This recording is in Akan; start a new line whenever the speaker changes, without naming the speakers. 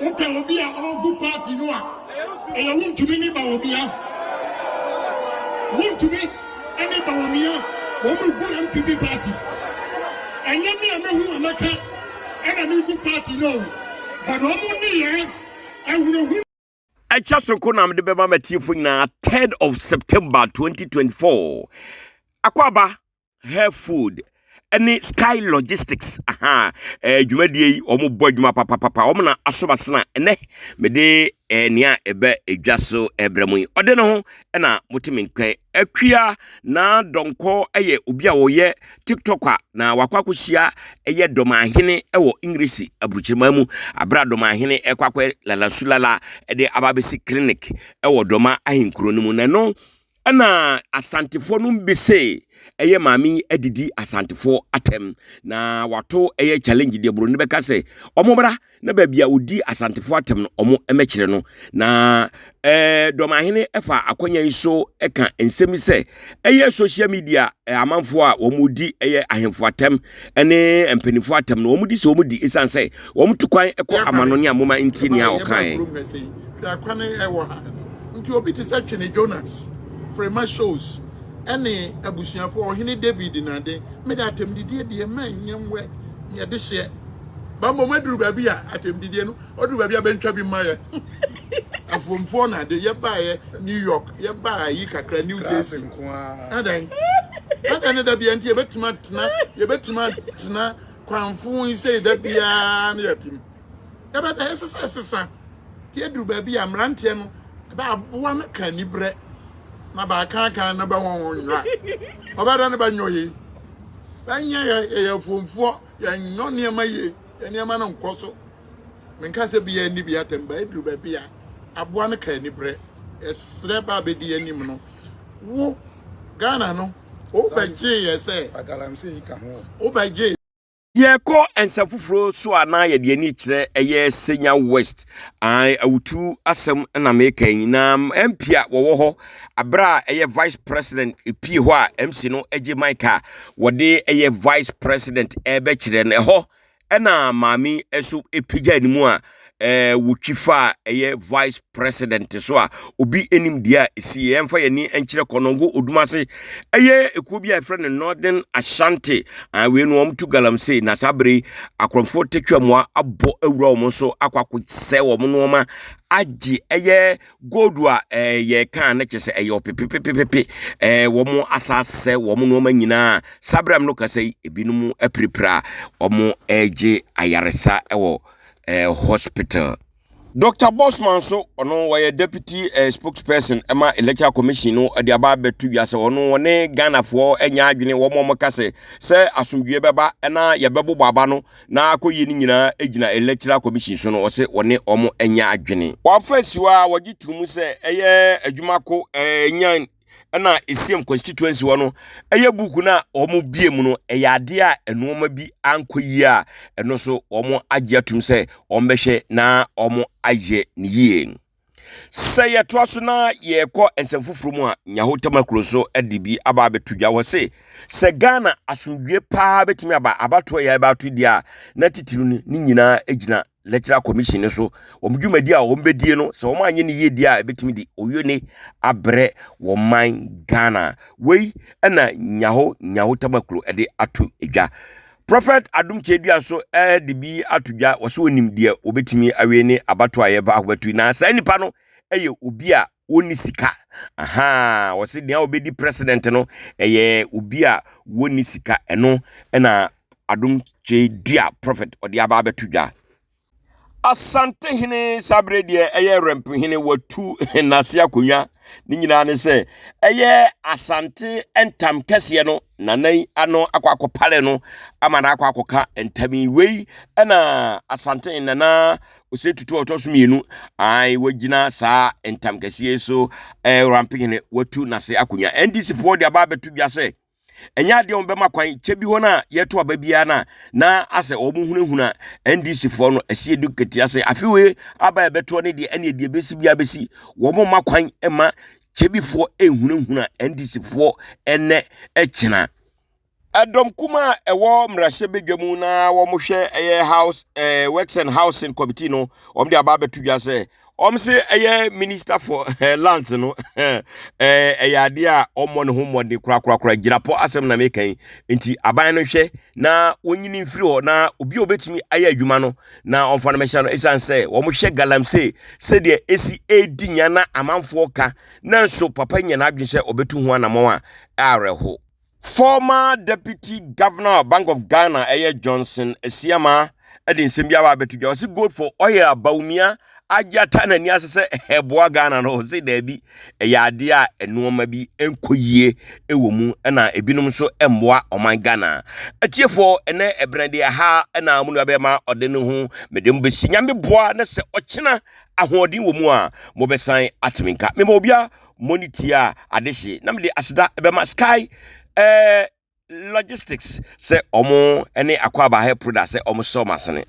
Wopɛ obi a ɔregu party no a, ɛyɛ Wontumi ne Bawumia. Wontumi ne Bawumia, wɔn regu NPP party. Ɛnyɛ me a mehu a mɛka ɛna megu party no o, but wɔn nneyɛɛ, ahunahuna.
Ɛkyɛ soronko na mede bɛma m'atiefo nyinaa 3rd of September 2024. Akwaaba Hair Food ne Sky Logistics aha eh, dwumadie yi wɔn bɔ adwuma papapapa wɔn na asomasena ɛnɛ mede eh, nea ɛbɛ edwa so ɛbrɛ mu yi ɔde ne ho ɛna mote me nkɛn akua na dɔnkɔ ɛyɛ obi a wɔyɛ tiktok a na wakɔ akɔhyia ɛyɛ dɔmahene ɛwɔ English aburukyirima mu abere a dɔmahene ɛkɔ akɔ lalasulala ɛde aba abɛsi clinic ɛwɔ dɔma ahenkuro no mu na ɛno Ɛna Asantefoɔ nom bi se ɛyɛ maame yi adidi Asantefoɔ atɛm na wato ɛyɛ challenge deɛ buroni bɛka sɛ ɔmo bra na baabi a ɔdi Asantefoɔ atɛm no ɔmo mmɛkyerɛ no na ɛɛ Dɔmahene ɛfa akwanya yi so ɛka nsɛm yi sɛ ɛyɛ social media amanfoɔ a wɔn di ɛyɛ ahemfo atɛm ɛne mpanimfoɔ atɛm no wɔn di sɛ wɔn di esan sɛ wɔn tu kwan ɛkɔ amanɔne a moma nti nea ɔkaeɛ.
Hwɛ akwan ɛwɔ ha. Nti obi te sɛ Twene Jonas, Frema Shows, ɛne abusuafoɔ Ɔhene David na ade. Me de atɛmdidie deɛ mɛ nyɛ nwɛ nyɛ de hyeɛ. Ba mmom aduru baabi a atɛmdidie no ɔduru baabi a bɛntwa bi mma yɛ. Afuomfoɔ na ade yɛbaeɛ New York yɛbaa yi kakra New Jersey. Adɛn? Adɛn ne da bia nti yɛbɛtumi atena yɛbɛtumi atena kwanfo yi sei da biara ne yɛtem. Yɛbɛda ɛsɛ sɛ ɛsesa. Nti aduru baabi a mmeranteɛ no ɛbɛ aboa no ka aniberɛ na baakaakaa no bɛ wɔn nwera. Ɔbɛda no bɛnyɔ yei. Bɛnyɛ yɛ yɛyɛ afuomfoɔ yɛnyɔ nneɛma yie yɛ nneɛma no nkɔ so. Menka sɛ biara nni bi atɛm ba aduru baabi a aboa no ka aniberɛ. Ɛsrɛ ba abɛdi anim no wo Ghana no wobɛgyee yɛ sɛ wobɛgyee.
Yɛkɔ nsa foforɔ so a na yɛde ani kyerɛ ɛyɛ Senya West. Ae, awutu asɛm na meka yi. Na MP a wɔwɔ hɔ abere a ɛyɛ Vice President pie hɔ a MC no gye mic a wɔde ɛyɛ Vice President ɛrebɛkyerɛ no ɛhɔ ɛna maame yi nso pagya ne mu a ɛɛ wotwi fa a ɛyɛ vice president so a obi anim deɛ a ɛsi yɛmfa yɛn ani nkyerɛ Kɔnɔngo Odumase ɛyɛ ekuo bi a yɛfrɛ no Northern Ashanti a wei no wɔn tu galamsey na saa bere yi akorɔmfoɔ tatwamoa abɔ awura wɔn so akɔ akɔsɛe wɔn nneɛma agye ɛyɛ gold a ɛɛ yɛka no kyerɛ sɛ ɛyɛ ɔpepepepepe ɛɛ wɔn asasɛ wɔn nneɛma nyinaa saa bere a no kasa yi ebinom apirapira a wɔn regye ayaresa ɛwɔ ɛɛ hospital. Dr. Bosman nso ɔno wɔyɛ deputy eh, spokesperson ɛma electoral commission no de aba abɛto dwa sɛ ɔno ɔne Ghanafoɔ anya adwene wɔn a wɔka sɛ sɛ asomdwoeɛ bɛba na yɛbɛbobɔ aba no na akɔyie no nyinaa gyina electoral commission so no ɔse wɔne wɔn anya adwene. Wɔafa asiwa a wɔgye to mu sɛ ɛyɛ adwuma ko ɛnya ɛna Esiam constituency hɔ no ɛyɛ buku no a wɔn bie mu no ɛyɛ adeɛ a nneɛma bi ankɔ yie a ɛno nso wɔn agye atum sɛ wɔn bɛhwɛ na wɔn ayɛ ne yie. Sɛ yɛtoa so na yɛkɔ nsɛm foforɔ mu a Nyaho Tamakuro nso de bi aba abɛto dwa wɔ se sɛ Ghana asomdwie paa bɛtumi aba abatoɔ yɛ abatoɔ deɛ a na titiri no ne nyinaa gyina Electoral Commission no so. Wɔn dwumadi a wɔbɛdie no, sɛ wɔn anyɛ no yie deɛ a, ɛbɛtumi de oyone abrɛ wɔn man Ghana. Wei ɛna Nyaho Nyaho Tamaklo ɛde ato dwa. Prophet Adom Kyedua nso ɛde bi ato dwa, wɔsɛ onim deɛ wɔbɛtumi awie ne abatoɔ a yɛba akɔbɛto na saa nipa no ɛyɛ obi a wɔnni sika. Ahaa, wɔsɛ deɛ wɔbɛdi president no ɛyɛ obi a wɔnni sika. Ɛno ɛna Adom Kyedua Prophet ɔde aba abɛto dwa. Asantehene saa berɛ deɛ ɛyɛ Rɛmpohene watu n'ase akonnwa ne nyinaa ne sɛ ɛyɛ Asante ntam kɛseɛ no nana yi ano akɔ akɔpale no ama no akɔ akɔka ntam yi wei ɛna Asante nana Osei Tutu a ɔtɔ so mmienu ae wagyina saa ntam kɛseɛ so ɛɛ Rɛmpohene watu n'ase akonnwa NDC foɔ de aba abɛto dwa sɛ ɛnyɛ adeɛ wɔn bɛma kwan kyɛ bi hɔ no a yɛto aba biara no a na asɛ wɔn hunahuna ndc foɔ no ɛsi edu ketewa sɛ afe wei aba a ɛbɛtoɔ no deɛ ɛne deɛ bɛsi biara bɛsi wɔn mma kwan ma kyɛ bi foɔ ehunahuna ndc foɔ ɛnɛ ɛkyena. Ɛdɔm kuma a ɛwɔ mmarahyɛbadwa mu na wɔhwɛ ɛyɛ house eh, works and housing committee no wɔn de aba abɛto dwa sɛ wɔn se ɛyɛ minister for eh, lands no eh, ɛyɛ adeɛ a wɔmmɔ ne ho mmɔden korakorakora gyinapɔ asɛm na meka yi nti aban no hwɛ na wɔnyini mfiri hɔ na obi a obɛtumi ayɛ adwuma no na ɔmfa no mɛhyɛ no ɛsiane sɛ wɔhwɛ galamsey sɛdeɛ ɛsi ɛredi nya na amanfoɔ ka nanso papa nya n'adwene sɛ ɔbɛtu ho anammɔn a awerɛho. Former Deputy Governor of Bank of Ghana ɛyɛ Johnson Asiama de nsɛm bi aba abɛto dwa. Ɔse gold for oil a Bawumia agye ata n'ani ase sɛ ɛboa Ghana no, ɔse daabi, ɛyɛ adeɛ a nneɛma bi nkɔ yie wɔ mu ɛna ebinom nso mmoa ɔman Ghana. Atiefoɔ ɛnɛ ɛberɛ deɛ ha ɛna mo nua bɛma ɔde ne ho mede mo bɛsi. Nyame boa na sɛ ɔkyena ahoɔden wɔ mu a mobɛsan ateme nka. Mema obia Moni tia adehye na mede aseda bɛma Sky eh, Logistics sɛ ɔmo ne Akwaaba Hair Product sɛ ɔmo sɔ ɔmo asene.